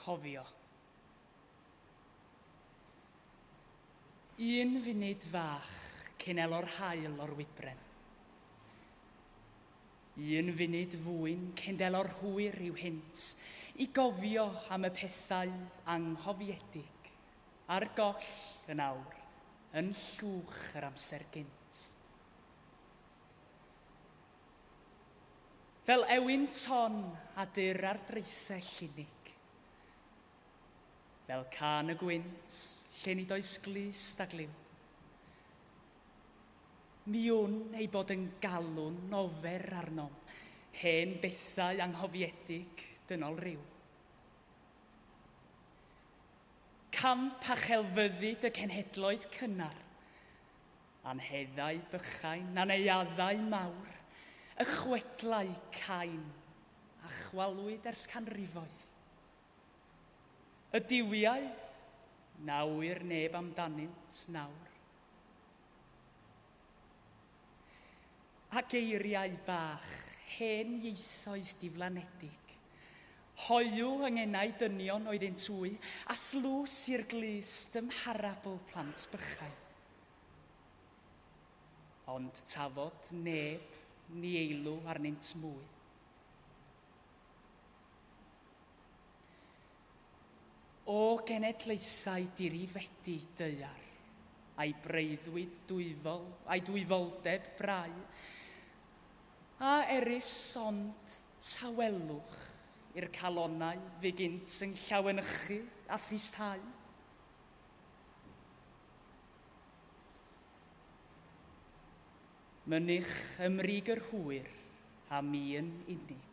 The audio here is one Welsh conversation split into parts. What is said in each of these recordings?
Cofio. Un funud fach cyn elo'r haul o'r wybren. Un funud fwyn cyn delo'r hwyr i'w hynt i gofio am y pethau anghofiedig ar goll yn awr yn llwch yr amser gynt. Fel ewyn ton a dur ar draethau llunig. Fel cân y gwynt lle nid oes glust a glyw. Mi wn ei bod yn galw'n ofer arnom, hen bethau anghofiedig dynol ryw. Camp a chelfyddyd y cenhedloedd cynnar, Anheddau bychain, aneuaddau mawr, y chwedlau cain a chwalwyd ers canrifoedd. Y duwiau, na ŵyr neb amdanynt nawr. A geiriau bach hen ieithoedd diflanedig, hoyw yng ngenau dynion oeddynt hwy, a thlws i'r glust ym mharabl plant bychain. Ond tafod neb ni eilw arnynt mwy. O genedlaethau dirifedi daear, a'i breuddwyd dwyfol, a'i dwyfoldeb brau, a erys ond tawelwch i'r calonnau fu gynt yn llawenychu a thristhau? Mynych ym mrig yr hwyr a mi yn unig.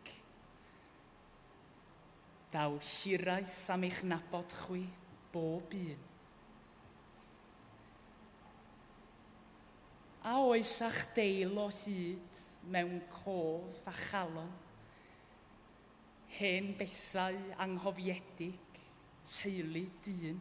Daw hiraeth am eich nabod chwi, bob un. A oes a'ch deil o hyd mewn cof a chalon, hen bethau anghofiedig, teulu dyn?